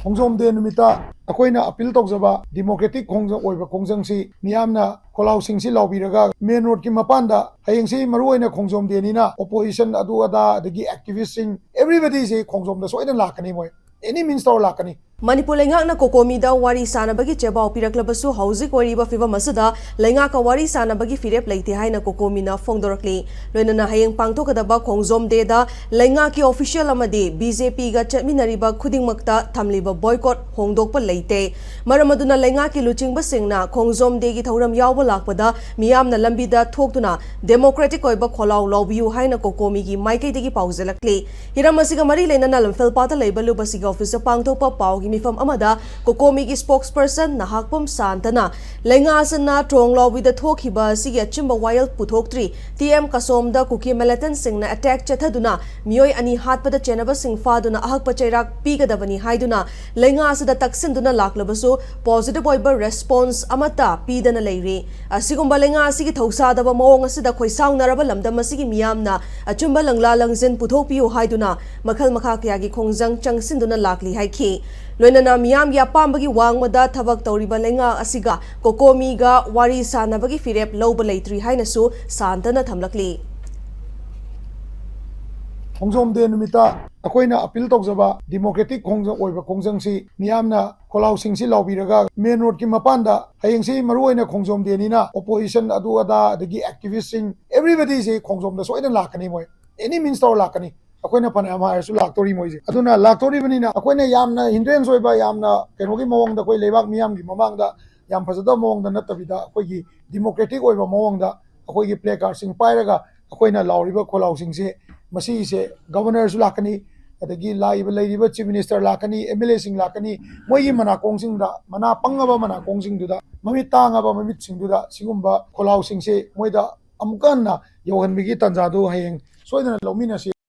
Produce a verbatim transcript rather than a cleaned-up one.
ꯈꯣꯡꯖꯣꯝ ꯗꯦ ꯅꯨꯃꯤꯠꯇ ꯑꯩꯈꯣꯏꯅ ꯑꯄꯤꯜ ꯇꯧꯖꯕ ꯗꯤꯃꯣꯀ꯭ꯔꯦꯇꯤꯛ ꯈꯣꯡꯖ-, ꯑꯣꯏꯕ ꯈꯣꯡꯖꯪꯁꯤ ꯃꯤꯌꯥꯝꯅ ꯈꯣꯜꯂꯥꯎꯁꯤꯡꯁꯤ ꯂꯥꯎꯕꯤꯔꯒ ꯃꯦꯟ ꯔꯣꯗꯀꯤ ꯃꯄꯥꯟꯗ, ꯍꯌꯦꯡꯁꯤ ꯃꯔꯨ ꯑꯣꯏꯅ ꯈꯣꯡꯖꯣꯝ ꯗꯦꯅꯤꯅ ꯑꯣꯄꯣꯖꯤꯁꯟ ꯑꯗꯨ ꯑꯗꯥ ꯑꯗꯒꯤ ꯑꯦꯛꯇꯤꯚꯤꯁꯁꯤꯡ, ꯑꯦꯕ꯭ꯔꯤꯕꯗꯤꯁꯤ ꯈꯣꯡꯖꯣꯝꯗ ꯁꯣꯏꯗꯅ ꯂꯥꯛꯀꯅꯤ, ꯃꯣꯏ ꯑꯦꯅꯤ ꯃꯤꯟꯁ ꯇꯧꯔ ꯂꯥꯛꯀꯅꯤ꯫ ꯃꯅꯤꯄꯨꯔ ꯂꯩꯉꯥꯛꯅ ꯀꯣꯀꯣꯃꯤꯗ ꯋꯥꯔꯤ ꯁꯥꯅꯕꯒꯤ ꯆꯦꯕꯥꯎ ꯄꯤꯔꯛꯂꯕꯁꯨ, ꯍꯧꯖꯤꯛ ꯑꯣꯏꯔꯤꯕ ꯐꯤꯚꯝ ꯑꯁꯤꯗ ꯂꯩꯉꯥꯛꯀ ꯋꯥꯔꯤ ꯁꯥꯅꯕꯒꯤ ꯐꯤꯔꯦꯞ ꯂꯩꯇꯦ ꯍꯥꯏꯅ ꯀꯣꯀꯣꯃꯤꯅ ꯐꯣꯡꯗꯣꯔꯛꯂꯤ꯫ ꯂꯣꯏꯅꯅ ꯍꯌꯦꯡ ꯄꯥꯡꯊꯣꯛꯀꯗꯕ ꯈꯣꯡꯖꯣꯝ ꯗꯦꯗ ꯂꯩꯉꯥꯛꯀꯤ ꯑꯣꯐꯤꯁꯤꯌꯦꯜ ꯑꯃꯗꯤ ꯕꯤ ꯖꯦ ꯄꯤꯒ ꯆꯠꯃꯤꯟꯅꯔꯤꯕ ꯈꯨꯗꯤꯡꯃꯛꯇ ꯊꯝꯂꯤꯕ ꯕꯣꯏꯀꯣꯠ ꯍꯣꯡꯗꯣꯛꯄ ꯂꯩꯇꯦ꯫ ꯃꯔꯝ ꯑꯗꯨꯅ ꯂꯩꯉꯥꯛꯀꯤ ꯂꯨꯆꯤꯡꯕꯁꯤꯡꯅ ꯈꯣꯡꯖꯣꯝ ꯗꯦꯒꯤ ꯊꯧꯔꯝ ꯌꯥꯎꯕ ꯂꯥꯛꯄꯗ ꯃꯤꯌꯥꯝꯅ ꯂꯝꯕꯤꯗ ꯊꯣꯛꯇꯨꯅ ꯗꯦꯃꯣꯀ꯭ꯔꯦꯇꯤꯛ ꯑꯣꯏꯕ ꯈꯣꯜꯂꯥꯎ ꯂꯥꯎꯕꯤꯌꯨ ꯍꯥꯏꯅ ꯀꯣꯀꯣꯃꯤꯒꯤ ꯃꯥꯏꯀꯩꯗꯒꯤ ꯄꯥꯎꯖꯦꯜꯂꯛꯂꯤ꯫ ꯍꯤꯔꯝ ꯑꯁꯤꯒ ꯃꯔꯤ ꯂꯩꯅꯅ ꯂꯝꯐꯦꯜꯄꯥꯠꯇ ꯂꯩꯕ ꯂꯨꯕꯁꯤꯒꯤ ꯑꯣꯐꯤꯁꯇ ꯄꯥꯡꯊꯣꯛꯄ ꯄꯥꯎꯒꯤ ꯃꯤꯐꯝ ꯑꯃꯗ ꯀꯣꯀꯣꯃꯤꯒꯤ ꯁ꯭ꯄꯣꯛꯁꯄꯔꯁꯟ ꯅꯍꯥꯛꯄꯝ ꯁꯥꯟꯇꯅ ꯂꯩꯉꯥꯛ ꯑꯁꯤꯅ ꯇ꯭ꯔꯣꯡ ꯂꯥꯎꯕꯤꯗ ꯊꯣꯛꯈꯤꯕ ꯑꯁꯤꯒꯤ ꯑꯆꯨꯝꯕ ꯋꯥꯌꯦꯜ ꯄꯨꯊꯣꯛꯇ꯭ꯔꯤ꯫ ꯇꯤ ꯑꯦꯝ ꯀꯁꯣꯝꯗ ꯀꯨꯀꯤ ꯃꯤꯂꯤꯇꯦꯟꯠꯁꯤꯡꯅ ꯑꯦꯇꯦꯛ ꯆꯠꯊꯗꯨꯅ ꯃꯤꯑꯣꯏ ꯑꯅꯤ ꯍꯥꯠꯄꯗ ꯆꯦꯟꯅꯕꯁꯤꯡ ꯐꯥꯗꯨꯅ ꯑꯍꯛꯄ ꯆꯩꯔꯥꯛ ꯄꯤꯒꯗꯕꯅꯤ ꯍꯥꯏꯗꯨꯅ ꯂꯩꯉꯥꯛ ꯑꯁꯤꯗ ꯇꯛꯁꯤꯟꯗꯨꯅ ꯂꯥꯛꯂꯕꯁꯨ ꯄꯣꯖꯤꯇꯤꯚ ꯑꯣꯏꯕ ꯔꯦꯁꯄꯣꯟꯁ ꯑꯃꯠꯇ ꯄꯤꯗꯅ ꯂꯩꯔꯤ꯫ ꯑꯁꯤꯒꯨꯝꯕ ꯂꯩꯉꯥꯛ ꯑꯁꯤꯒꯤ ꯊꯧꯁꯥꯗꯕ ꯃꯑꯣꯡ ꯑꯁꯤꯗ ꯈꯣꯏꯁꯥꯎꯅꯔꯕ ꯂꯝꯗꯝ ꯑꯁꯤꯒꯤ ꯃꯤꯌꯥꯝꯅ ꯑꯆꯨꯝꯕ ꯂꯪꯂꯥ ꯂꯪꯖꯤꯟ ꯄꯨꯊꯣꯛꯄꯤꯌꯨ ꯍꯥꯏꯗꯨꯅ ꯃꯈꯜ ꯃꯈꯥ ꯀꯌꯥꯒꯤ ꯈꯣꯡꯖꯪ ꯆꯪꯁꯤꯟꯗꯨꯅ ꯂꯥꯛꯂꯤ ꯍꯥꯏꯈꯤ꯫ ꯂꯣꯏꯅꯅ ꯃꯤꯌꯥꯝꯒꯤ ꯑꯄꯥꯝꯕꯒꯤ ꯋꯥꯡꯃꯗ ꯊꯕꯛ ꯇꯧꯔꯤꯕ ꯂꯩꯉꯥꯛ ꯑꯁꯤꯒ ꯀꯣꯀꯣꯃꯤꯒ ꯋꯥꯔꯤ ꯁꯥꯅꯕꯒꯤ ꯐꯤꯔꯦꯞ ꯂꯧꯕ ꯂꯩꯇ꯭ꯔꯤ ꯍꯥꯏꯅꯁꯨ ꯁꯥꯟꯇꯅ ꯊꯝꯂꯛꯂꯤ꯫ ꯈꯣꯡꯖꯣꯝ ꯗꯦ ꯅꯨꯃꯤꯠꯇ ꯑꯩꯈꯣꯏꯅ ꯑꯄꯤꯜ ꯇꯧꯖꯕ ꯗꯤꯃꯣꯀ꯭ꯔꯦꯇꯤꯛ ꯈꯣꯡꯖꯪ ꯑꯣꯏꯕ ꯈꯣꯡꯖꯪꯁꯤ ꯃꯤꯌꯥꯝꯅ ꯈꯣꯜꯂꯥꯎꯁꯤꯡꯁꯤ ꯂꯥꯎꯕꯤꯔꯒ ꯃꯦꯟ ꯔꯣꯗꯀꯤ ꯃꯄꯥꯟꯗ, ꯍꯌꯦꯡꯁꯤ ꯃꯔꯨ ꯑꯣꯏꯅ ꯈꯣꯡꯖꯣꯝ ꯗꯦꯅꯤꯅ ꯑꯣꯄꯣꯖꯤꯁꯟ ꯑꯗꯨ ꯑꯗꯥ ꯑꯗꯒꯤ ꯑꯦꯛꯇꯤꯚꯤꯁꯁꯤꯡ, ꯑꯦꯕ꯭ꯔꯤꯕꯗꯤꯁꯤ ꯈꯣꯡꯖꯣꯝꯗ ꯁꯣꯏꯗꯅ ꯂꯥꯛꯀꯅꯤ, ꯃꯣꯏ ꯑꯦꯅꯤ ꯃꯤꯟꯁ ꯇꯧꯔ ꯂꯥꯛꯀꯅꯤ꯫ ꯑꯩꯈꯣꯏꯅ ꯐꯅꯌꯥꯝ ꯍꯥꯏꯔꯁꯨ ꯂꯥꯛꯇꯣꯔꯤ ꯃꯣꯏꯁꯦ꯫ ꯑꯗꯨꯅ ꯂꯥꯛꯇꯣꯔꯤꯕꯅꯤꯅ ꯑꯩꯈꯣꯏꯅ ꯌꯥꯝꯅ ꯍꯤꯟꯗ꯭ꯔꯦꯟꯁ ꯑꯣꯏꯕ, ꯌꯥꯝꯅ ꯀꯩꯅꯣꯒꯤ ꯃꯑꯣꯡꯗ, ꯑꯩꯈꯣꯏ ꯂꯩꯕꯥꯛ ꯃꯤꯌꯥꯝꯒꯤ ꯃꯃꯥꯡꯗ ꯌꯥꯝ ꯐꯖꯗꯕ ꯃꯑꯣꯡꯗ ꯅꯠꯇꯕꯤꯗ, ꯑꯩꯈꯣꯏꯒꯤ ꯗꯤꯃꯣꯀ꯭ꯔꯦꯇꯤꯛ ꯑꯣꯏꯕ ꯃꯑꯣꯡꯗ ꯑꯩꯈꯣꯏꯒꯤ ꯄ꯭ꯂꯦ ꯀꯥꯔꯗꯁꯤꯡ ꯄꯥꯏꯔꯒ ꯑꯩꯈꯣꯏꯅ ꯂꯥꯎꯔꯤꯕ ꯈꯣꯜꯂꯥꯎꯁꯤꯡꯁꯦ, ꯃꯁꯤꯁꯦ ꯒꯚꯔꯅꯔꯁꯨ ꯂꯥꯛꯀꯅꯤ, ꯑꯗꯒꯤ ꯂꯥꯛꯏꯕ, ꯂꯩꯔꯤꯕ ꯆꯤꯐ ꯃꯤꯅꯤꯁꯇꯔ ꯂꯥꯛꯀꯅꯤ, ꯑꯦꯝ ꯑꯦꯜ ꯑꯦꯁꯤꯡ ꯂꯥꯛꯀꯅꯤ, ꯃꯣꯏꯒꯤ ꯃꯅꯥꯀꯣꯡꯁꯤꯡꯗ, ꯃꯅꯥ ꯄꯪꯉꯕ ꯃꯅꯥꯀꯣꯡꯁꯤꯡꯗꯨꯗ, ꯃꯃꯤꯠ ꯇꯥꯡꯉꯕ ꯃꯃꯤꯠꯁꯤꯡꯗꯨꯗ ꯁꯤꯒꯨꯝꯕ ꯈꯣꯜꯂꯥꯎꯁꯤꯡꯁꯦ ꯃꯣꯏꯗ ꯑꯃꯨꯛꯀ ꯍꯟꯅ ꯌꯧꯍꯟꯕꯒꯤ ꯇꯥꯟꯖꯥꯗꯨ ꯍꯌꯦꯡ ꯁꯣꯏꯗꯅ ꯂꯧꯃꯤꯟꯅꯁꯤ꯫